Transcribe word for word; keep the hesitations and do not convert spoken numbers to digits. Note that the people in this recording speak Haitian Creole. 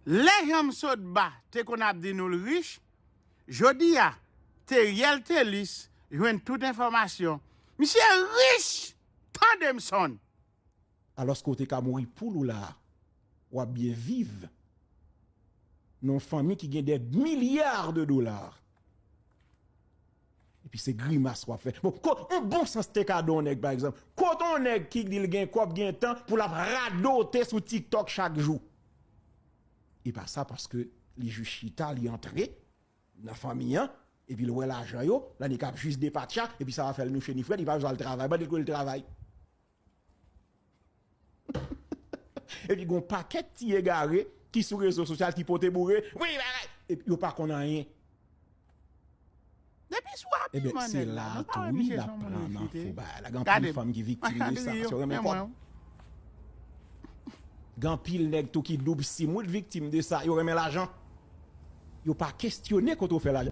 Lè Janm Sotba te konn ap di nou l rich, jodi a, Teriel Telis jwenn tout enfòmasyon. Misye rich! Tande m sonn! Alòske w te ka mouri poul ou la, w ap byen viv nan yon fanmi ki gen dè milya de dola. Epi se grimas w ap fè. Bon, kot yon bon sans te ka don nèg, pa egzanp? Kot yon nèg ki di l gen kòb, gen tan pou l ap radote sou TikTok chak jou? E pa sa paske li jis chita, li antre nan fanmi an, epi l wè lajan yo, la nèg ap jis depatcha, epi sa va fè l nou chenifrèt, li pa bezwen al travay, ban l kote l travay. Epi gon pakèt ti egare ki sou rezo sosyal ki pote boure, wi, bagay, epi yo pa konn anyen. Depi sou apiman nèg la, nou pa wè misye se yon moun riche te. Gade, anpil fanm ki viktim de sa, paske yo renmen kòb. Gen anpil nèg tou ki doub sim, wi, viktim de sa, yo renmen lajan. Yo pa kestyone kote w fè lajan.